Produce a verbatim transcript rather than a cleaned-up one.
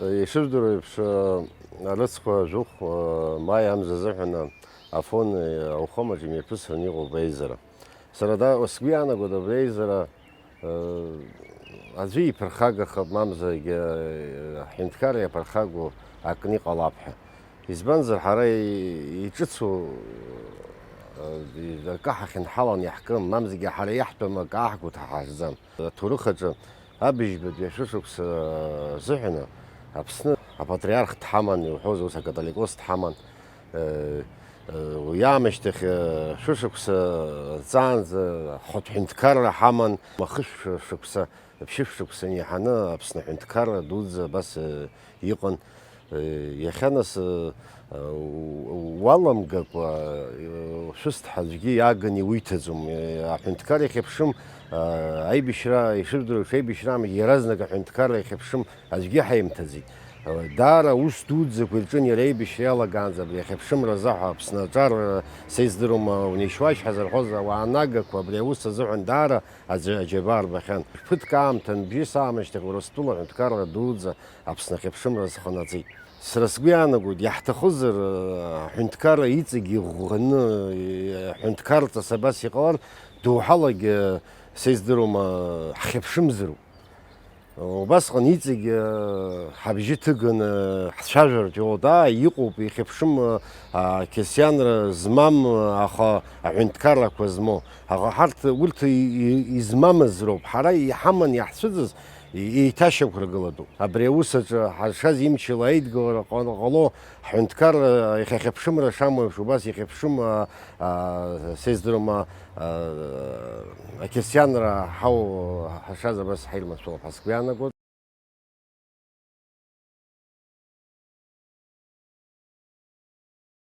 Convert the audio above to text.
Ишыжәдыруа еиԥш, арыцқәа жәохә, маи амза азыҳәан Афон аухомаҿ имҩаԥысраны иҟоуп аизара. Сара да, сгәы иаанагоит абри аизара, э, аӡәы иԥырхагахап, мамзаргьы, э, аҳәынҭқарра иаԥырхагоу акны иҟалап ҳәа. Избанзар, ҳара и-, иҿыцу, э, акы ҳахьынҳалан иаҳкым, мамзаргьы ҳара иаҳтәым акы ааҳго дҳаҳарӡам. Аҭоурых аҿы абыжьбатәи ашәышықәса азыҳәан Аԥсны апатриарх дҳаман, иуҳәозар, ус акатоликос дҳаман. Э, э, уи аамышьҭахь, э, шәышықәса ҵаанӡа хәыҭ ҳәынҭқарра ҳаман, хышә шықәса, ԥшьышә шықәса иаҳаны Аԥсны аҳәынҭқарра дуӡӡа абас, э, иҟан. Э, иахьа нас, э, э, у-, уаламгакәа, э, шәысҭ ҳәа аӡәгьы иааганы иуиҭаӡом. Э, аҳәынҭқарра иахьаԥшым, э, аибашьра, ишыжәдыруа еиԥш, аибашьра амҩа иаразнак аҳәынҭқарра иахьаԥшым аӡәгьы ҳаимҭаӡеит. Даара аус дуӡӡақәа ирҿын иара аибашьра иалагаанӡа абри ахьыԥшымра азы ҳәа Аԥсны аҿар, са издыруам, унеишь-уашь ҳазырҳәоз ауаа нагақәа абри аус азыҳәан даара аӡәы аџьабаа рбахьан. Ԥыҭк аамҭа анбжьыс аамышьҭахь Урыстәыла аҳәынҭқарра дуӡӡа Аԥсны ахьыԥшымра азханаҵеит. Сара сгәы иаанагоит, иаҳҭахызар, аҳәынҭқарра иҵегь иӷәӷәаны, аҳәынҭқарҵас абас иҟалар, доуҳалагьы, са издыруам, ҳхьыԥшымзароуп. Убасҟан иҵегь, э, ҳабжьы ҭыганы ҳцәажәартә иҟоуп, аа, иҟоуп, ихьыԥшым, э, ақьырсианра змам, э, аха аҳәынҭқаррақәа змоу. Аха ҳарҭ, урҭ и-, и-, измамыз роуп. Ҳара иҳаман иаҳцәыӡыз и-, еиҭашьақәыргылатәуп. Абри аус аҿы ҳазшаз имчала аидгылара ҟа-, ҟало, ҳҳәынҭқарра, э, иахьахьыԥшымра шамоу еиԥш, убас ихьыԥшым, э, э, сездрома, Ақьырсианра ҳау ҳашаз абас ҳаилмашәалап ҳәа сгәы иаанагоит.